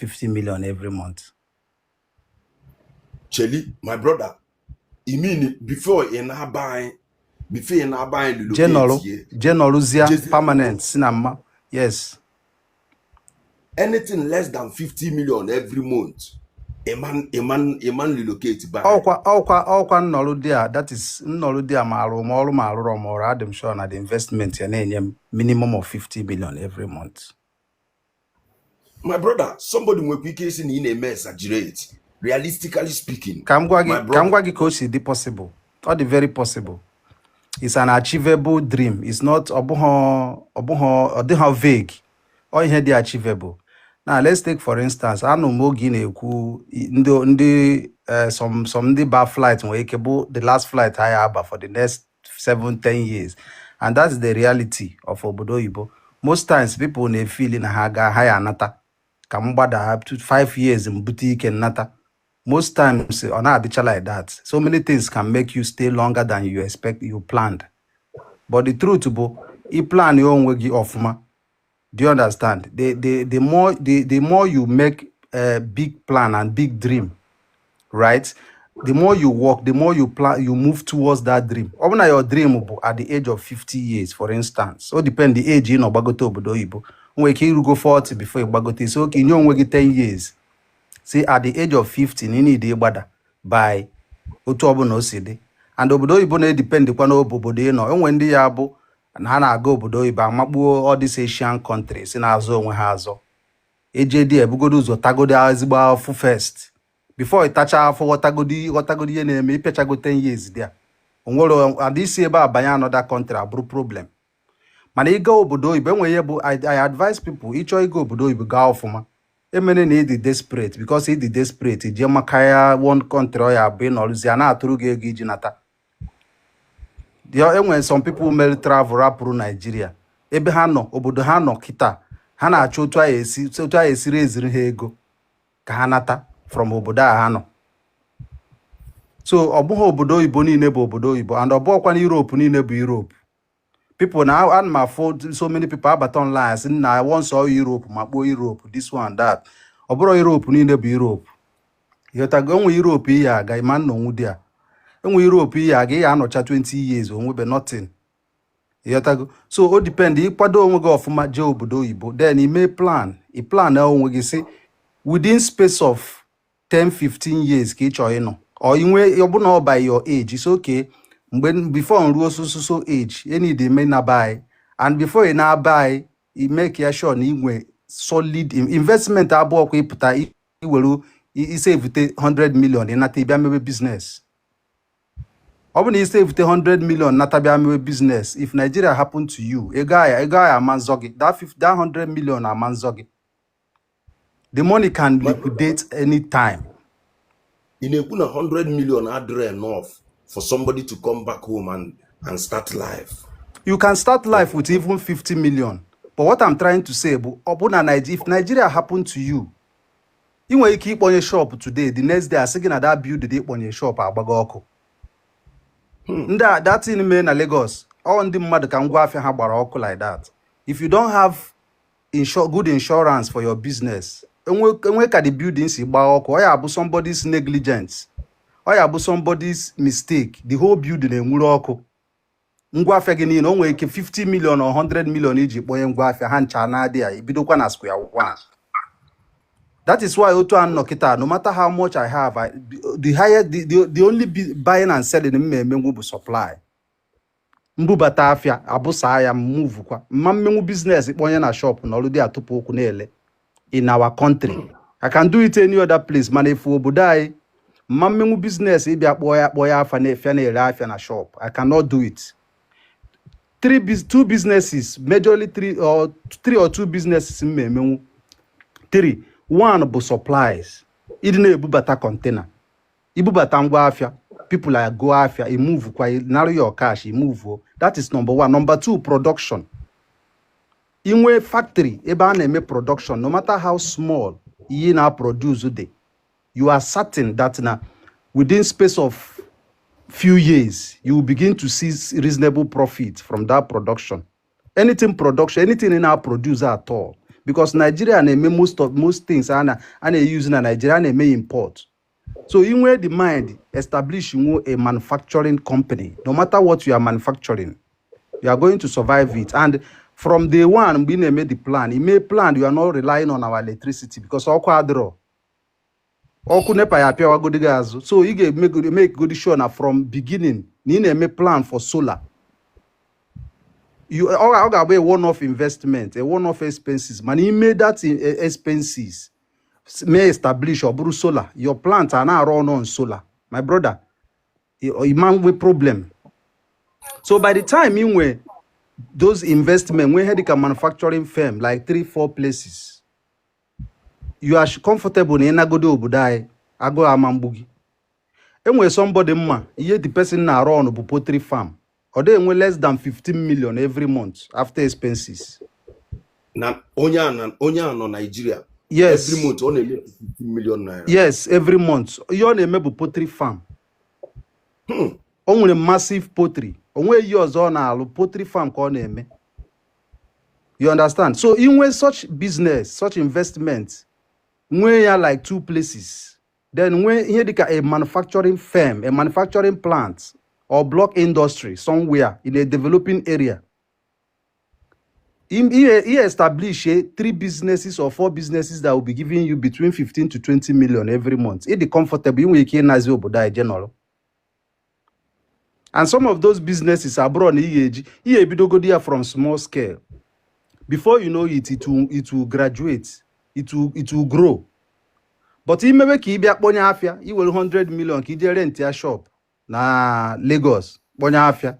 50 million every month. Cheli, my brother, I mean, before ị na-aba anyị, before ị na-aba anyị jee nọrụ relocate ye jee nọrụzia jezie permanent si na mma, yes. Anything less than 50 million every month, a man relocate by Ọkwa nnọrụ dị a, that is nnọrụ dị a, ma arụ ma ọrụ ma arụrọ ma ọrụ, adị m sure na the investment ya na-enye m minimum of 50 million every month. My brother, somebody nwekwa ike isi na ị na-eme exaggerate. Realistically speaking, Ka m gwa my gị ka m brother, gwa gị ka o si dị possible. Ọ dị very possible. It's an achievable dream. It's not, ọ bụghị, ọ dịghị vague. Ọ ihe dị achievable. Now let's take for instance, anụ m oge ị na-ekwu ndị some ndị ba flight nwere ike bụ the last flight ha ya aba for the next 7, 10 years, and that's the reality of obodo oyibo. Most times people na-efili na ha ga ha ya anata ka m gbada up to 5 years, m bute ike nnata. Most times ọ na-adịcha like that. So many things can make you stay longer than you expect, you planned, but the truth bụ ị plan onwe gị ọfụma. Do you understand? The more you make a big plan and big dream, right, the more you work, the more you plan, you move towards that dream. Ọ bụ na your dream bụ at the age of 50 years, for instance, o depend the age ị nọ gbagote obodo oyibo. O nwere ike irugo 40 before ị gbagote, so okay, nye onwe gị 10 years. See, at the age of 50 na ị need ịgbada by otu ọbụla o si dị. And obodo oyibo na-edependkwa n'obodo ị nọ. Enwe ndị ya bụ na ha na-aga obodo oyibo amakpuo all these Asian countries na-azụ onwe ha azọ, eje dị ebugodo ụzọ tagodo ezigbo afụ first before ịtacha afụ, ghọtagodi ihe na-eme. Ịpịachago 10 years dị a, onwere and isi ebe a banye another country abụrụ problem. Mana ịga obodo oyibo, enwe ihe bụ I advise people: ịchọọ ịga obodo oyibo, gaa ọfụma. Emere na ịdị desperate, because ịdị desperate jee maka ya one country, ọ ya bụ ịnọrụzi a na-atụrụ gị ego iji nata. Enwere some people mere travel rapụrụ Nigeria, ebe ha nọ, obodo ha nọ kịta, ha na-achọ otu a esi reziri ha ego ka ha nata from obodo a ha nọ. So ọ bụghị obodo oyibo niile bụ obodo oyibo, and ọ bụghịkwa na Europe niile bụ Europe. People na ana m afụ so many people abata online sị na once all Europe ma kpọọ Europe this one that. Ọ bụrụ Europe niile bụ Europe, ịghọtago? Enwe Europe ihe aga ịma nnọnwụ dị a, enwe Europe ihe aga ihe anọcha 20 years onwebe nothing, ịghọtago? So o depend. Ịkwado onwe gị ọfụma jee obodo oyibo, then ime plan, ị plan onwe gị si within space of 10 15 years ka ị chọrọ ịnọ, or inwe ọbụna ọ by your age, it's okay. Mgbe before n ruo so so so age, you need eme na buy, and before ị na-aba anyị, i make ya sure na ị nwe solid investment abụọ kwa ịpụta iwere isevute 100 million ịnata ịbịa mewe business. Ọ bụ na isevute 100 million nata bịa mewe business, if Nigeria happen to you, ego ahịa ama nzọ gị. That 100 million ama nzọ gị. The money can My brother, liquidate anytime. Ị na-ekwu na 100 million adịrọ enough for somebody to come back home and start life? You can start life with even 50 million, but what I'm trying to say bụ ọ bụ na if Nigeria happen to you, ị nwere ike ịkpọnye shop today, the next day asị gị na that building ịkpọnye shop agbago ọkụ. Ndị a, that thing mee na Lagos, ọ ndị mmadụ ka ngwa afịa ha gbara ọkụ like that. If you don't have good insurance for your business, enwe ka the building si gbaa ọkụ, ọ ya bụ somebody's negligence, ọ ya bụ somebody's mistake, the whole building enwuru ọkụ, ngwa afịa gị niile, o nwere ike 50 million or 100 million iji kpọnye ngwa afịa ha ncha na-adị ya, ibidokwa na square one. That is why otu a nọ kịta, no matter how much I have, the higher the only buying and selling m emenwu bụ supply, mbubata afịa, abụsa ya, move kwa mma mmenwu business kpọnye na shop na ọrụ dị atụpụ ụkwụ na-ele. In our country, I can do it any other place, mana efu obodo anyị, mma mmenwu business ịbịa kpọọ ya afa na-efia na-ere afịa na shop, I cannot do it. Two businesses, majorly three or two businesses m emenwu, three. One bụ supplies, ịdị na-ebubata container, ibubata ngwa afịa, people are go afịa, i move kwa, narrow your cash, i move o. That is number one. Number two, production. Inwe factory ebe a na-eme production, no matter how small ihe na-produce dị, you are certain that na within space of few years you will begin to see reasonable profit from that production. Anything production, anything ị na-produce at all, Because Nigeria na-eme most of most things a na-use na Nigeria, a na-eme import. So ị nwee the mind establish nwo a manufacturing company, no matter what you are manufacturing, you are going to survive it. And from day one, mgbe ị na-eme the plan, ị mee plan, you are not relying on our electricity, because ọkụ adịrọ, ọkụ NEPA ya apịawagodi gị azụ. So ị ga-eme make good sure na from beginning na ị na-eme plan for solar. You ọ ga-abụ a one off investment, a one off expenses, mana ime that expenses may establish, ọ bụrụ solar, your plant a na-arụ ọnụ on solar, my brother, ị ma nwe problem. So by the time ị nwe those investment, nwee ihe dịka manufacturing firm like three four places, you are comfortable na ịnagodo obodo anyị, agụụ ama mgbu gị. Enwere somebody mma ihe the person na-arụ ọnụ bụ poultry farm. Ọ dị enwe less than 15 million every month after expenses. Na onye a na onye a nọ Nigeria? Yes. Every month ọ na-eme 15 million naira? Yes, every month. Ihe ọ na-eme bụ poultry farm. O nwere massive poultry. O nweghị ihe ọzọ ọ na-alụ, poultry farm ka ọ na-eme. You understand? So inwe such business, such investment, nwee ya like two places, then nwee ihe dịka a manufacturing firm, a manufacturing plant or block industry somewhere in a developing area, he establish three businesses or four businesses that will be giving you between 15 to 20 million every month, ị dị comfortable, ị nwere ike ịnazi obodo anyị je nọrọ. And some of those businesses abụrụ na ị ga-eji ị ga-ebidogodi ya from small scale. Before you know it, it will graduate, it will grow. But imewe ka ị bịa kponye afịa, i were 100 million ka i jee rent ya shop na Lagos kponye afịa,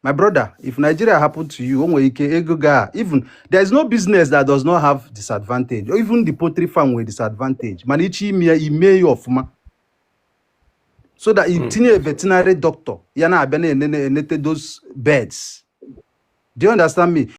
my brother, if Nigeria happen to you, o nwere ike ego ga. Even there is no business that does not have disadvantage. Even the poultry farm nwere disadvantage, mana iche ime ya, ime ya ọfụma so that i tinye a veterinary doctor ya na-abịa na-enete those birds. Do you understand me?